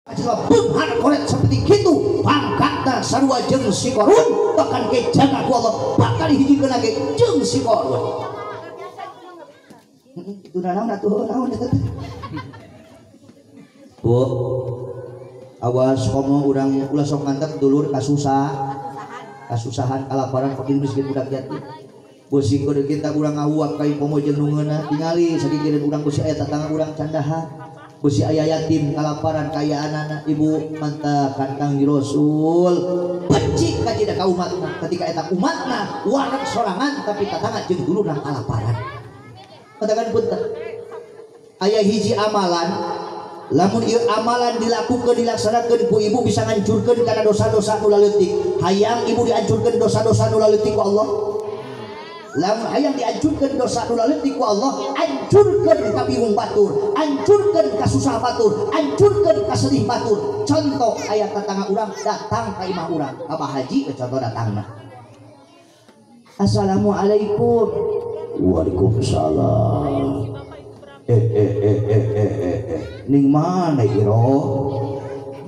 Beunghar koret seperti kitu pangkatna sarua jeung si Qarun bahkan ge jaga ku Allah bakal dihijikeun ge jeung si Qarun. Itu naon atuh naon eta teh. Bu, awas komo urang ulah sok mantep dulur kasusah. Kasusahan kalaparan fakir miskin budak yatim. Beusi kudu kita urang ngawuak ka komo jeung nu ngeunah tingali sakikireun urang beusi aya tatangga urang candahan. Beusi aya yatim kalaparan kaayaanana ibu mantakan Kang Rasul benci ka jida ka umatna ketika eta umatna wareg sorangan tapi tatangga jeung dulurna kalaparan. Katakan punten aya hiji amalan lamun ieu amalan dilakukeun dilaksanakeun ku ibu bisa ngancurkeun kana dosa-dosa nu laleutik. Hayang ibu dihancurkeun dosa-dosa nu laleutik ku Allah. Lamun hayang dihancurkeun dosa nu laleutik ku Allah, hancurkeun ka bingung batur, hancurkeun ka susah batur, hancurkeun ka sedih batur. Contoh aya tetangga urang datang ka imah urang, Abah Haji contoh datangna. Assalamualaikum. Waalaikumsalam. Ning mana iro?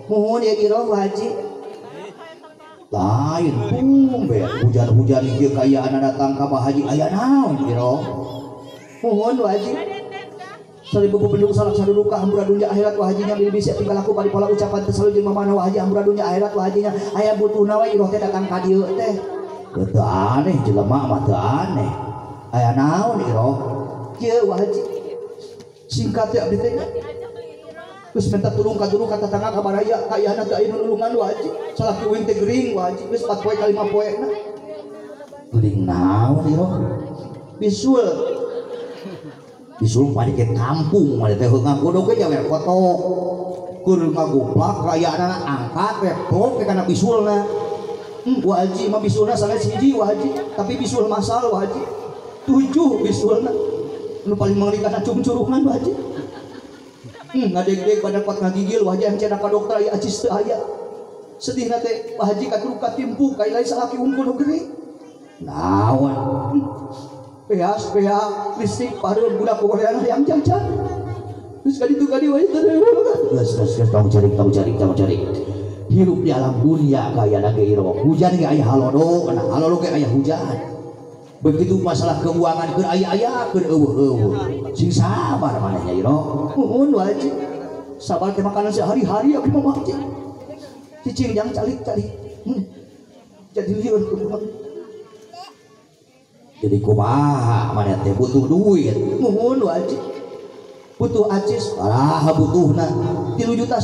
Muhun ya iro Bu Haji. Lain tumben hujan-hujan ieu kaayaan datang ka Pak Haji aya naon iro? Muhun Bu Haji. Seribu bendung salak saduduka hampura dunya akhirat wa hajinya bilih bisa tinggal laku bari pola ucapan teh selalu jeung mamana wa haji hampura dunya akhirat wa hajinya aya butuhna we iroh teh datang ka dieu teh. Teu aneh jelema mah teu aneh. Aya naon iroh? Kieu wa haji. Singkat ya abdi teh. Geus minta tulung ka dulur ka tetangga ka baraya kaayana teu aya nulungan wa haji. Salaki uing teh gering wa haji geus 4 poe ka 5 poe na. Gering naon iroh? Bisul. Bisul padikeut kampung mah teh heuh ngagodog ge jawer kotok. Keur ngagoplak kaayana angkat we plok kana bisulna. Wa haji mah bisulna sanes hiji wa haji, tapi bisul masal wa haji. 7 bisulna. Nu paling mengerikan cungcurungan wa haji. Ngadeg-deg badan kuat ngagigil wa haji yang cenah ka dokter aya acis teu aya. Sedihna teh wa haji katurup katimpu ka lain salaki unggul nu gering. Naon? Beas beak listrik pareum budak koreana hayang jajan. Geus ka ditu ka dieu we teh. Geus geus geus tong ceurik tong ceurik tong ceurik. Hirup di alam dunia kayana ge iro. Hujan ge aya halodo, kana halodo ge aya hujan. Begitu masalah keuangan keur aya-aya keur eueuh-eueuh. Sing sabar manehnya iro. Muhun wajib. Sabar teh makanan sehari-hari abdi mah wajib. Cicing jang calik-calik. Jadi lieur kumaha. Jadi kumaha maneh teh butuh duit. Muhun wajib. Butuh acis, parah butuhna 3,5 juta.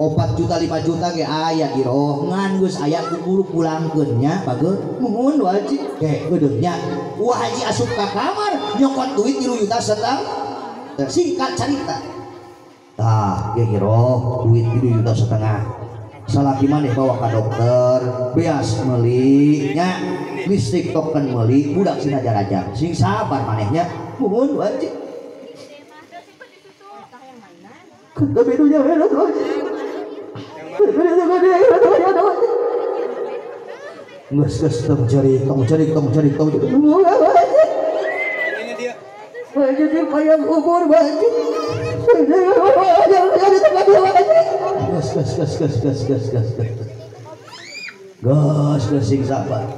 4 juta 5 juta ge aya iroh ngan geus aya kuburu pulangkeun nya bageun muhun wajib ge geudeung nya wa haji asup ka kamar nyokot duit 3,5 juta singkat carita tah ge iroh duit 3,5 juta salaki maneh bawa ka dokter beas meuli nya listrik token meuli budak sina jaraja sing sabar manehnya muhun wajib tapi dunya wajib. Geus geus tong ceurik tong ceurik tong ceurik tong ceurik. Ini dia. Wajib payang umur wajib. Geus geus geus geus geus geus geus. Geus geus sing sabar.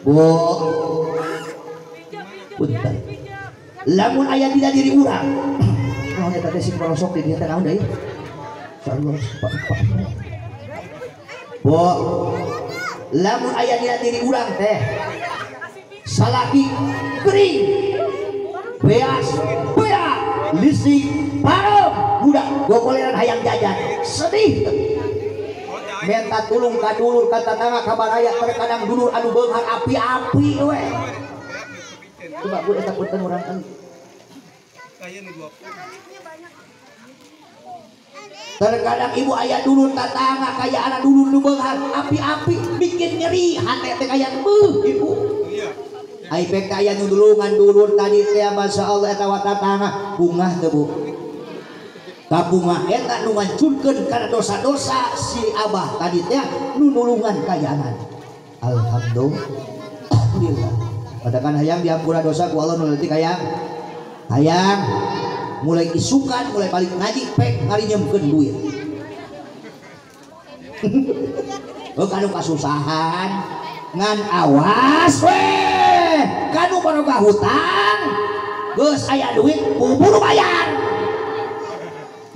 Bu. Punten. Lamun aya dina diri urang. Naon eta teh sing korosok di dieu teh naon deui? Bu, lamun aya dina diri urang teh salaki kering, beas, beak, listrik, pareum, budak gogoleran hayang jajan, sedih. Minta tulung ka dulur ka tatangga ka baraya terkadang dulur anu beunghar api-api we. Coba bu eta punten urang kan. Terkadang ibu ayah dulur tatangga kaya anak dulur nu beunghar api-api bikin nyeri hate teh kaya beuh ibu. Ai pek aya nu dulungan dulur tadi teh masyaallah eta wa tatangga bungah teu Bu. Kabungah eta nu ngancurkeun kana dosa-dosa si abah tadi teh nu nulungan kayanan. Alhamdulillah. Katakan hayang diampura dosa ku Allah nu leutik hayang. Hayang. Mulai isukan, mulai balik ngaji, pek ngarinyemkeun duit. Oh kanu kasusahan, ngan awas weh, kanu boga hutang, geus aya duit buru-buru bayar.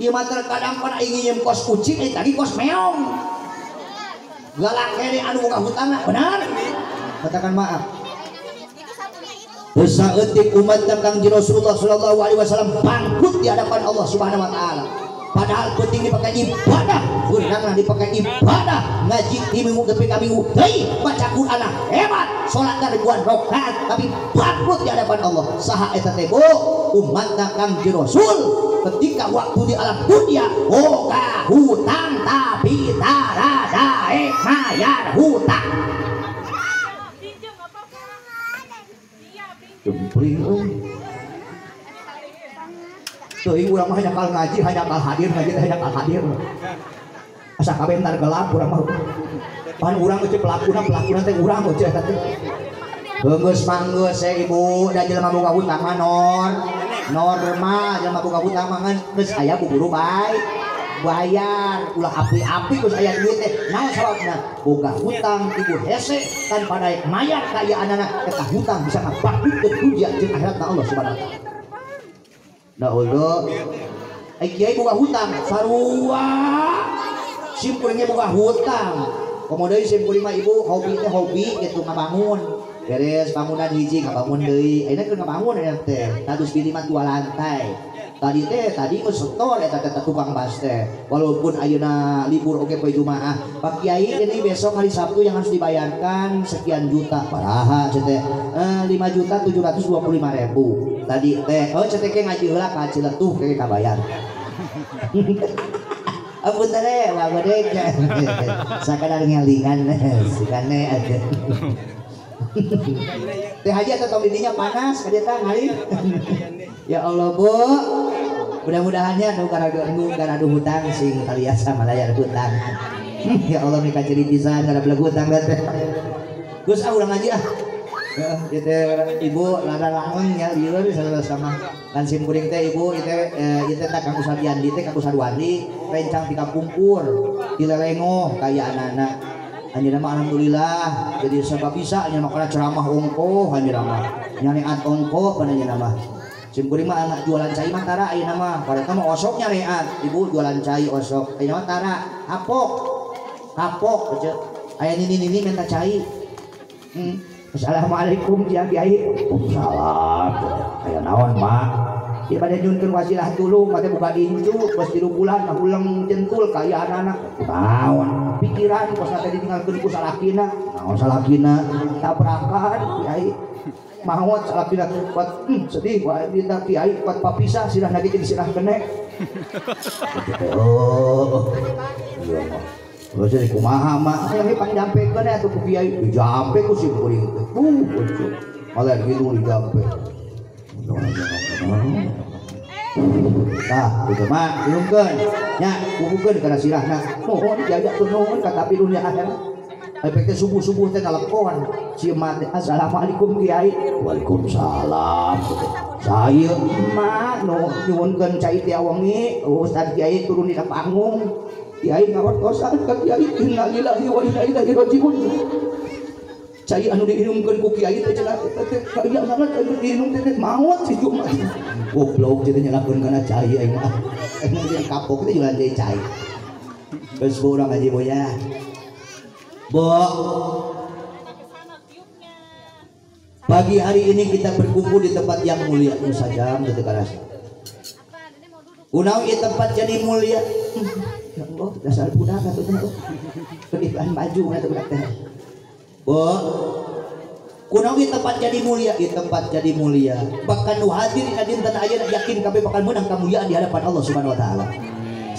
Ieu mah terkadang pan aing nginjem kos kucing, tadi kos meong. Galak kene anu boga hutangna, benar? Katakan maaf. Saeutik umat Kangjeng Rasulullah sallallahu alaihi wasallam bangkrut di hadapan Allah Subhanahu wa taala. Padahal penting dipakai ibadah, beunangna dipakai ibadah, ngaji di minggu tepi ka minggu deui, baca Quran hebat, salat ribuan rakaat tapi bangkrut di hadapan Allah. Saha eta teh Bu? Umatna Kangjeng Rasul ketika waktu di alam dunia boga hutang tapi tara daek mayar hutang. Jempling euy. Teuing urang mah hanya kal ngaji, hanya kal hadir, ngaji teh hanya kal hadir. Asa kabeh entar gelap urang mah. Pan urang euy pelakuna, pelakuna teh urang euy eta teh. Geus manggeus we ibu, da jelema boga hutang mah normal, jelema boga hutang mah geus aya buburu bae. Bayar ulah api-api geus aya duit teh. Naon sababna? Boga hutang ibu hese tanpa daek mayar kaayaanana eta hutang bisa ngabangkrutkeun dunia jeung akhiratna Allah Subhanahu wa taala. Nah Allah, ai kiai boga hutang sarua. Sim kuringnya boga hutang. Komo deui sim kuring mah ibu hobi teh hobi kitu ngabangun. Beres bangunan hiji ngabangun deui. Ayeuna keur ngabangun ayeuna teh. Tadus bilih mah 2 lantai. Tadi teh tadi geus setor eta teh tukang bas teh. Walaupun ayeuna libur oge poe Jumaah. Pak Kiai ini besok hari Sabtu yang harus dibayarkan sekian juta. Baraha cenah teh 5.725.000. Tadi teh oh cenah teh ngaji heula ka Ciletuh ke kabayar. Ampun teh wah gede. Sakadar ngelingan sikane atuh. Teh haji atau tong didinya panas ka dieu tah ngalih. Ya Allah Bu, mudah-mudahannya nu garadu hutang sing kaliasa malayar hutang. Ya Allah mika jadi pisan gara beleg hutang teh. Geus ah urang ngaji ah. Heeh, ieu teh ibu lada langeung nya lieur sama kan sim kuring teh ibu ieu teh ieu teh Kang Usabiandi teh Kang Usarwandi rencang ti kapungkur di lelengoh kaya anak-anak. Anjeunna mah alhamdulillah jadi sabab bisa anjeunna mah ceramah ongkoh anjeunna mah nyaneat ongkoh pan anjeunna mah. Sim kuring mah anak jualan cai mah tara ayeuna mah padahal mah osok nyareat ibu jualan cai osok ayeuna mah tara kapok kapok ece aya nini-nini minta cai. Assalamualaikum ya kiai. Waalaikumsalam. Aya naon mak? Ieu bade nyunkeun wasilah tulung mate buka incu geus 3 bulan mah uleng centul kaya anak-anak. Naon? Pikiran kos teh ditinggalkeun ku salakina. Naon salakina? Tabrakan kiai. Maot salakina kuat sedih wae minta kiai kuat papisah sirah lagi jeung sirah kene. Oh. Iya mah. Terus jadi kumaha mah? Aya pangjampekeun atuh ku kiai. Dijampe ku sim kuring teh. Malah gitu dijampe. Tah, kitu mah ilungkeun. Nya, kukukeun kana sirahna. Nuhun kiai atuh nuhun katapi dunya akhirat. Efek teh subuh-subuh teh telepon. Si emak teh assalamualaikum kiai. Waalaikumsalam. Saya emak nu nyuhunkeun cai teh wengi, Ustaz kiai turun di panggung. Kiai ngawartosan ka kiai innalillahi wa inna ilaihi rajiun. Cai anu diinumkeun ku kiai teh cenah teh kaayaan anu diinum teh maot si cuma. Goblok jadi nyalakeun kana cai aing mah. Aing jadi kapok teh jualan deui cai. Geus urang ngaji boya. Bo, pagi hari ini kita berkumpul di tempat yang mulia. Musajam detik rasa. Kunaon ieu tempat jadi mulia? Ya Allah, dasar budak atuh teh. Kedipan baju atuh budak teh. Bo, kunaon ieu tempat jadi mulia? Ieu tempat jadi mulia. Bahkan nu hadir dina dinten ayeuna yakin kabeh bakal meunang kamuliaan di hadapan Allah Subhanahu wa taala.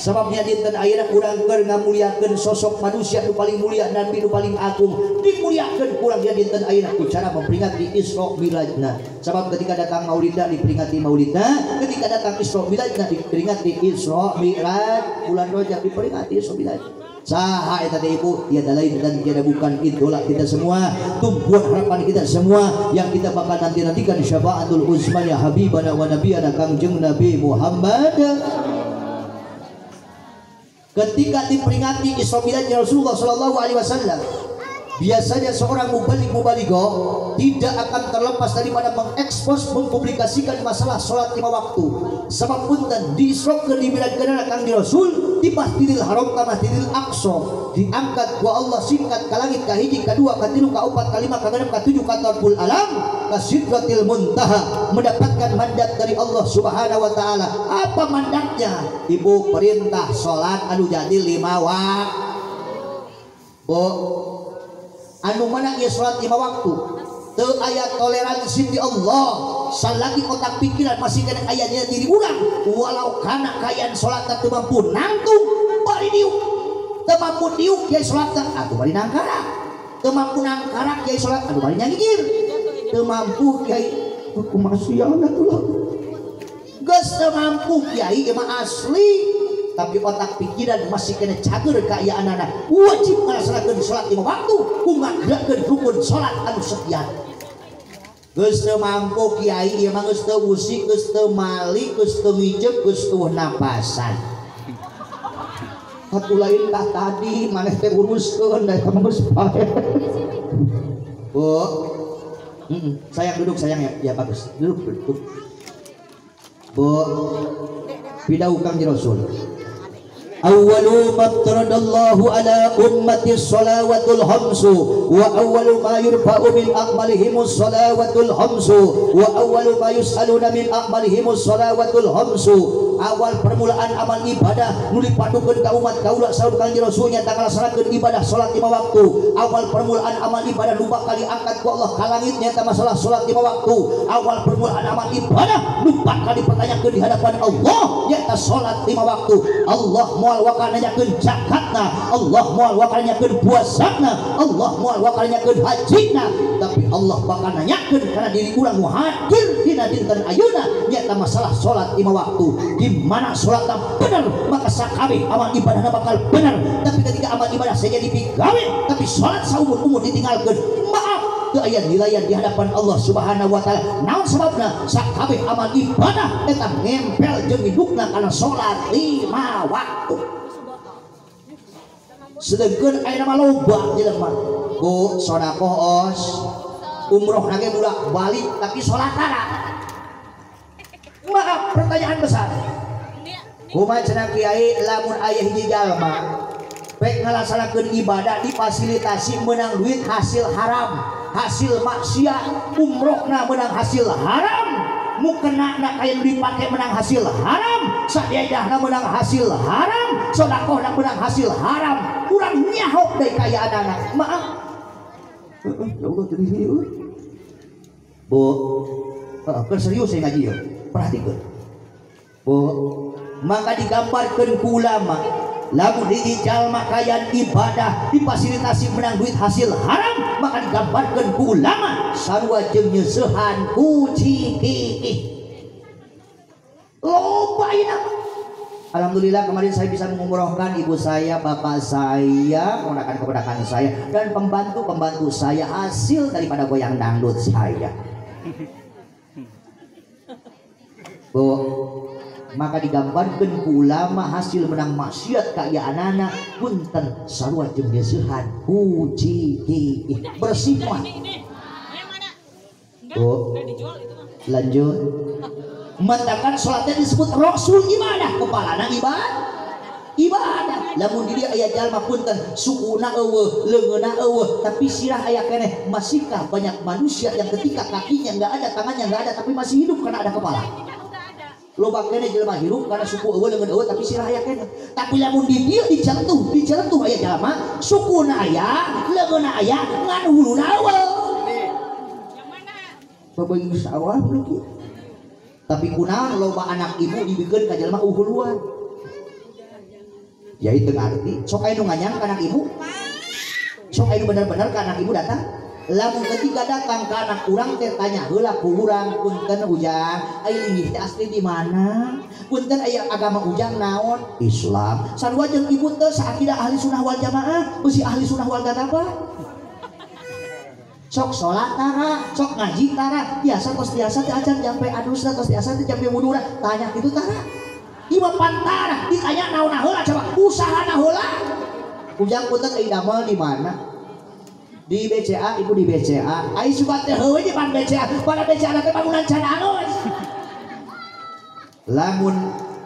Sababnya dinten ayeuna urang keur ngamuliakeun sosok manusia nu paling mulia, nabi nu paling agung dimuliakeun kurang dia dinten ayeuna ku cara memperingati Isra Mi'rajna. Sebab ketika datang Maulidna diperingati Maulidna, ketika datang Isra Mi'rajna diperingati Isra Mi'raj, bulan Rajab diperingati Isra Mi'raj. Saha eta teh ibu, tiada lain dan tiada bukan idola kita semua, tumpuan harapan kita semua yang kita bakal nanti-nantikan syafaatul uzma ya habibana wa nabiyana Kangjeng Nabi Muhammad. Ketika diperingati Isra Mi'raj Rasulullah sallallahu alaihi wasallam, biasanya seorang mubalig mubalighah tidak akan terlepas daripada mengekspos, mempublikasikan masalah sholat 5 waktu. Sebab punten di Isra ke dimiladkeun Kangjeng Rasul di Masjidil Haram ka Masjidil Aqsa diangkat ku Allah singkat ka langit ka hiji ka dua ka tilu ka opat ka lima ka genep ka tujuh ka tarful alam ka sidratil muntaha, mendapatkan mandat dari Allah Subhanahu wa taala. Apa mandatnya? Ibu, perintah sholat anu jadi 5 waktu. Bu, anu mana ieu salat 5 waktu teu aya toleransi di Allah. Salagi otak pikiran masih kena ayatnya diri urang, walau kana kayan salat teu mampu nangtung bari diuk, teu mampu diuk kiai salat atuh bari nangkarak, teu mampu nangkarak kiai salat atuh bari nyangigir, teu mampu kiai kumaha siang atuh geus teu mampu kiai ieu mah asli. Tapi otak pikiran masih kena cager kaayaan anak wajib ngalaksanakeun salat 5 waktu ku ngagerakkeun rukun salat anu sekian. Geus teu mampu kiai ieu mah geus teu usik, geus teu malik, geus teu ngijep, geus teu napasan. Atuh lain tah tadi maneh teh uruskeun da eta mah geus pae. Bu, sayang duduk sayang ya, ya bagus. Duduk duduk. Bu, pidau Kangjeng Rasul. Awwalu ma taradallahu ala ummati shalawatul khamsu wa awwalu ma yurfa'u min a'malihimus shalawatul khamsu wa awwalu ma yus'aluna min a'malihimus shalawatul khamsu. Awal permulaan amal ibadah nu dipadukeun ka umat kaula saur Kangjeng Rasul nya ngalaksanakeun ibadah salat 5 waktu. Awal permulaan amal ibadah nu bakal diangkat ku Allah ka langit nyaeta masalah salat 5 waktu. Awal permulaan amal ibadah nu bakal dipertanyakeun di hadapan Allah nyaeta salat 5 waktu. Allah moal bakal nanyakeun zakatna, Allah moal bakal nanyakeun puasana, Allah moal bakal nanyakeun hajina, tapi Allah bakal nanyakeun kana diri urang nu hadir dina dinten ayeuna nyaeta masalah salat 5 waktu. Di mana salatna bener maka sakabeh amal ibadahna bakal bener. Tapi ketika amal ibadah saja dipigawe tapi salat saumur-umur ditinggalkeun, maaf teu aya nilaian di hadapan Allah Subhanahu wa taala. Naon sababna? Sakabeh amal ibadah eta nempel jeung hidupna kana salat 5 waktu. Sedengkeun ayeuna mah loba jelema bu sedekah os umroh nage bolak balik tapi salat tara. Maaf, pertanyaan besar. Kumaha cenah kiai lamun aya hiji jalma pek ngalaksanakeun ibadah difasilitasi menang duit hasil haram, hasil maksiat, umrohna menang hasil haram, mukenana kaya dipake menang hasil haram, sadiahna menang hasil haram, sedekahna menang hasil haram, kurang nyahok deui kaayaanana. Maaf. Ya Allah jadi lieur. Bu, keur serius saya ngaji ya. Perhatikan. Bu, maka digambarkan ku ulama lamun hiji jalma kayan ibadah difasilitasi menang duit hasil haram, maka digambarkan ku ulama sarua jeung nyeusehan ku cikikih. Loba ayeuna. Alhamdulillah kemarin saya bisa mengumrohkan ibu saya, bapak saya, keponakan-keponakan saya, dan pembantu-pembantu saya hasil daripada goyang dangdut saya. Bu, maka digambarkan ku ulama hasil menang maksiat kaayaanana punten sarua jeung nyeusehan ku cikikih. Bersih mah. Bu, lanjut. Mentakan sholatnya disebut rasul ibadah, kepalana ibadah. Ibadah. Lamun di dieu aya jalma punten sukuna eueuh, leungeunna eueuh, tapi sirah aya keneh. Masihkah banyak manusia yang ketika kakinya enggak ada, tangannya enggak ada, tapi masih hidup karena ada kepala? Loba keneh jelema hirup karena suku eueuh, leungeun eueuh, tapi sirah aya keneh. Tapi lamun di dieu dicelentuh aya jalma, sukuna aya, leungeunna aya, ngan huluna eueuh. Yang mana? Babaing sawah kieu. Tapi kunaon loba anak ibu dibikeun ka jelema uhuluan. Yai teu ngarti, sok aya nu nganyang ka anak ibu. Sok aya nu bener-bener ka anak ibu datang. Lamun ketika datang ka anak urang teh tanya heula ku urang, punten ujang, ai linggih teh asli di mana? Punten aya agama ujang naon? Islam. Sarua jeung ibu teh saakidah ahli sunnah wal jamaah, beusi ahli sunnah wal jamaah. Sok salat tara, sok ngaji tara, biasa tos biasa teh acan jampe adusna tos biasa teh jampe wuduna, tanya kitu tara. Ieu mah pantara, ditanya naon heula coba, usahana heula. Ujang punten ai damel di mana? Di BCA, ibu di BCA. Ai subat teh heueuh di pan BCA, pada BCA teh bangunan can alus. Lamun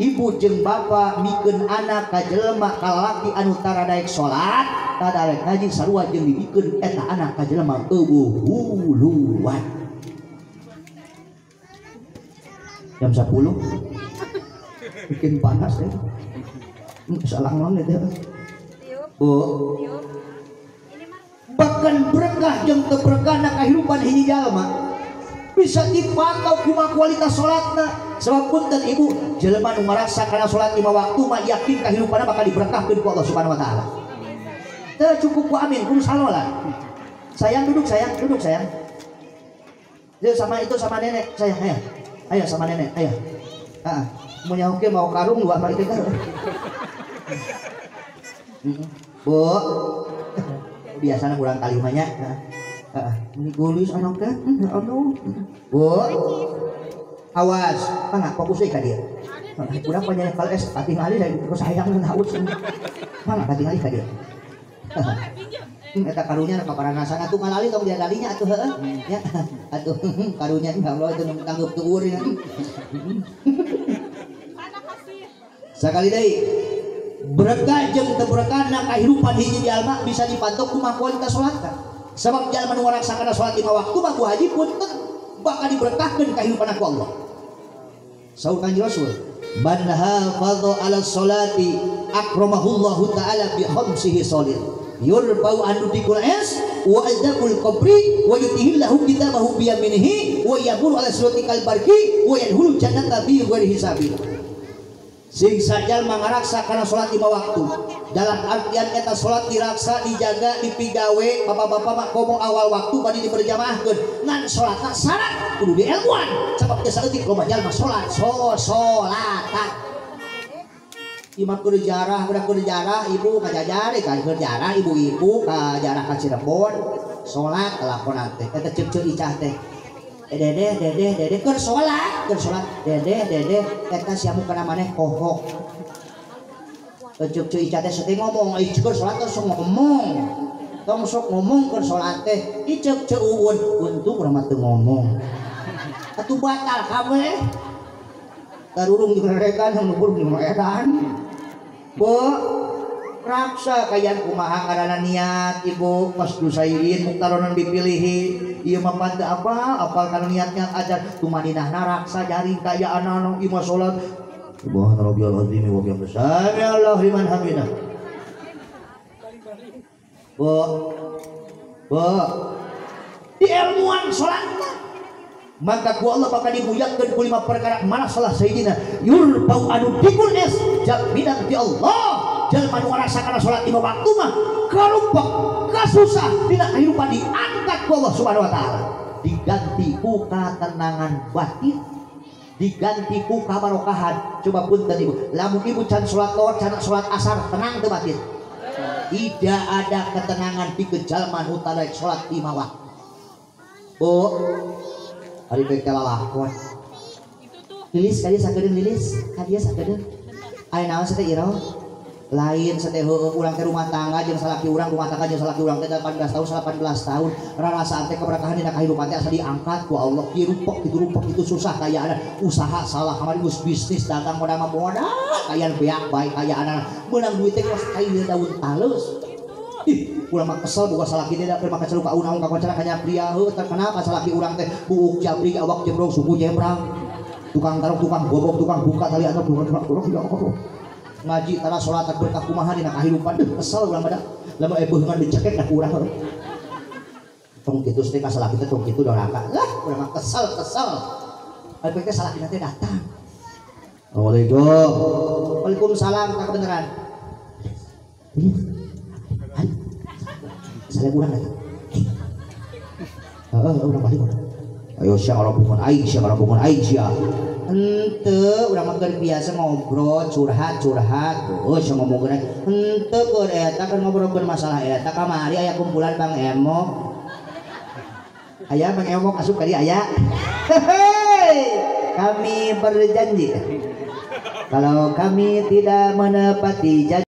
ibu jeung bapa mikeun anak ka jelema ka lalaki anu tara daek salat, tara daek ngaji sarua jeung dibikeun eta anak ka jelema eueuh huluan. Jam 10 bikin panas ya. Salah ngomong itu. Bu. Bahkan berkah jeung teu berkah na kahirupan hiji jalma bisa dipantau kumaha kualitas salatna. Sebab punten ibu, jelema nu ngarasa kana salat 5 waktu mah yakin kahirupanna bakal diberkahkeun ku Allah Subhanahu wa taala. Teu cukup ku amin, kudu salolat. Sayang duduk sayang, duduk sayang. Dia sama itu sama nenek, sayang ayo. Ayo sama nenek, ayo. Heeh. Mau nyahokeun mau karung dua kali teh. Bu. Biasana urang kalimanya. Heeh. Ini gulis anak teh, aduh. Bu. Awas, mangga fokus deui ka dieu. Urang panjang kalau es katingali dari terus hayang haus. Mangga katingali ka dieu. Eta karunya paparanasana atuh ngalali tong diadalinya atuh heueuh. Ya, atuh karunya Allah itu tanggeup tuur ya. Sakali deui berkah jeung teu berkah na kahirupan hiji jalma bisa dipantau kumaha kualitas salatna. Sabab jalma nu ngaraksana salat 5 waktu mah ku haji punten bakal diberkahkeun kahirupan ku Allah. Saur Kanjeng Rasul, man hafadha ala sholati akramahullahu ta'ala bi khamsihi sholil. Yurfa'u anhu dikul es wa adzabul qabri wa yutihillahu kitabahu bi yaminihi wa yamuru ala siratikal barqi wa yadkhulul jannata bi ghairi hisabin. Sing sajalma ngaraksa kana salat 5 waktu. Dalam artian eta salat diraksa, dijaga, dipigawe, bapak-bapak mah komo awal waktu bade diberjamaahkeun. Ngan salatna syarat kudu dielmuan. Sabab teu saeutik loba jalma salat solatan. Imam kudu jarah, budak kudu jarah, ibu kajajar, ka jarah, ibu-ibu ka jarah ka Cirebon, salat kalakonan teh. Eta ceuk-ceuk icah teh. Dedeh, dedeh, dedeh, keur salat, dedeh, dedeh, eta sia mukana maneh kohok. Ceuk-ceuk icah teh seuting ngomong, ih keur salat teh sok ngomong. Tong sok ngomong keur salat teh, iceuk ceu uun, untung urang mah teu ngomong. Atuh batal kabeh. Tarurung jeung rerekan, nu burung jeung edan. Bu, raksa kayan kumaha ngaranna niat ibu pas dusain muktaronan dipilihi ieu mah pan teu apa apal kana niatnya ajar tumaninahna raksa jaring kayaanana ieu mah salat subhana rabbiyal azim wa bihamdihi sami'allahu liman hamidah. Bu, bu, di ilmuan salatna maka ku Allah bakal dimuliakeun ku 5 perkara. Mana salah sayyidina yurfa'u anu dikul es jaminan ti Allah. Jalma nu ngarasa kana salat 5 waktu mah karumpok kasusah dina kehidupan diangkat ku Allah Subhanahu wa taala, diganti ku katenangan batin, diganti ku kabarokahan. Coba punten ibu, lamun ibu can salat lohor can salat asar tenang teu batin? Tidak ada ketenangan pikeun jalma nu tara salat 5 waktu. Bu, ari teh lalakon. Lilis ka dieu sakedeung lilis, ka dieu sakedeung. Aya naon teh iro? Lain teh heueuh urang teh rumah tangga jeung salaki urang, rumah tangga jeung salaki urang teh 18 tahun 18 tahun. Rarasaan teh keberkahan dina kahirupan teh asa diangkat ku Allah. Kieu rupek kitu rupek kitu susah kayaana, usaha salah kamari geus bisnis dagang modal mah modal kayaan beak bae kayaana. Meunang duit teh kos kayu daun talus. Ih, urang mah kesel boga salaki teh da keur make celuk ka unaung ka koncara ka pria heueuh terkenal ka salaki urang teh buuk jabrik awak jembrong suku jembrang. Tukang tarok, tukang gobok, tukang buka tali atau tukang ya Allah. Ngaji tara salat berkah kumaha dina kahirupan deuh kesel urang mah da. Lamun aya beungan dicekek da ku urang heueuh. Tong kitu teh ka salaki teh tong kitu doraka. Lah urang mah kesel kesel. Ari teh salakina teh datang. Assalamualaikum. Waalaikumsalam, tak kebenaran. Ini. Saya urang datang. Heeh, urang balik urang. Ayo sia ngarobongan aing, sia ngarobongan aing sia. Henteu, urang mah keur biasa ngobrol, curhat-curhat. Oh, sia ngomongkeun henteu keur eta keur ngobrolkeun masalah eta kamari aya kumpulan Bang Emok. Aya Bang Emok asup ka dieu aya. Hehehe. Kami berjanji kalau kami tidak menepati janji.